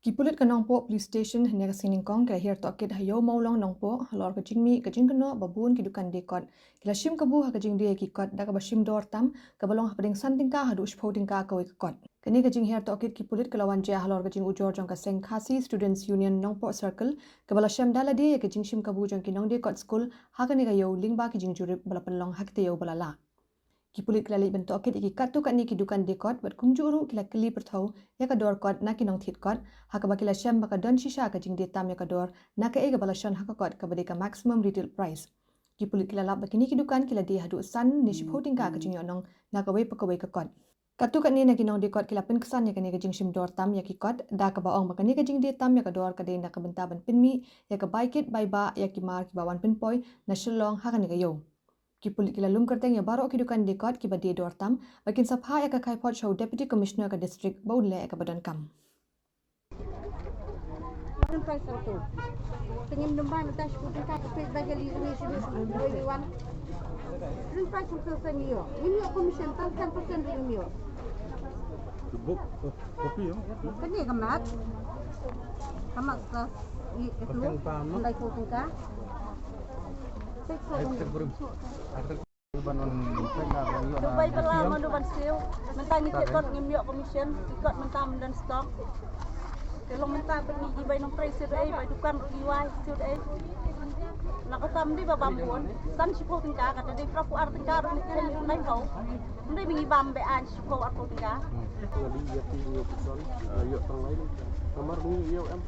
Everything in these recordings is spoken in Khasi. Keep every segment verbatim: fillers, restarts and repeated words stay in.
Ki pulit ka Nongpoh Police Station hynne ka sngi Nyngkong ki la hiar tohkit ha Ïew Mawlong Nongpoh halor ka jingmih ka jingkynnoh ba bun ki dukan die kot ki la shim kabu ha ka jingdie ïa ki kot da kaba shim dor tam kaba long hapdeng san tyngka haduh shiphew tyngka kawei ka kot. Kane ka jinghiar tohkit ki pulit ka la wan jia halor ka jingujor jong ka seng Khasi Students Union Nongpoh Circle kaba la shem da lade ïa ka jingshim kabu jong ki nongdie kot skul ha kane ka ïew lyngba ki jingjurip ba la pynlong ha ki taïew ba la lah. Ki pulit ki la leit ban tohkit ïa ki katto katne ki dukan die kot bad kumjuh ruh ki la kylli pyrthew ïa ka dor kot na ki nongthied kot ha kaba ki la shem ba ka don shisha ka jingdie tam ïa ka dor na kaei kaba la shon ha ka kot kaba dei ka maximum retail price. Ki pulit ki la lap ba kine ki dukan ki la die haduh san ne shiphew tyngka ka jingïohnong na kawei pa kawei ka kot. Katto katne na ki nongdie kot ki la pynksan ïa kane ka jingshim dor tam ïa ki kot da kaba ong ba kane ka jingdie tam ïa ka dor ka dei na ka bynta ban pynmih ïa ka bai kit bai bah ïa ki mar kiba wan pynpoi na Shillong ha kane ka ïew. Ki pulit ki la lum kyrteng ïa baroh ki dukan die kot kiba die dor tam ba kin sa phah ïa ka khaïi phot sha u Deputy Commissioner ka district ba un leh ïa kaba donkam. Rin pai sangtu. Tengin dum bai mynta shiphew tyngka ka peit ba ka li ni shu shu bai wan. Rin pai sangtu sa ngi ïoh. Ngim ïoh commission tang ten percent rin ngim ïoh. Buk, oh, kopi ya? Kane ka mat. Ka mat sa i itu. Ndai phew tyngka. Peit sa. Dubai bala ma du ban siew. Mynta ngi thied kot ngim ïoh commission. Ki kot mynta ym don stock. Te long mynta pynmih ki bai nongtrei siew dei, bai dukan ruh ki wai siew dei. Na kata ym dei ba bam bun. San shiphew tyngka, kata dei phra phew ar tyngka ruh ngi thied nai phew. Ym dei ba ngi bam be aiñ shiphew ar phew tyngka. Nga dei ïa ki ïa ki son, ïa tang lai. Namar ngi ïa em.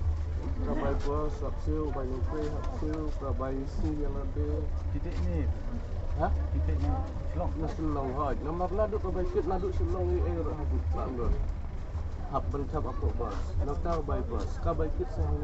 Ka bai bos hap siew, bai nongtrei hap siew, ka bai si ïa lade. Titik ni. Ha? Titik ni. Shillong. Na Shillong hoi. Namar naduh ka bai kit naduh Shillong i ei ruh haduh Bangalore. Hap ban chap hapoh bus. Nangta bai bus. Ka bai kit sa hangne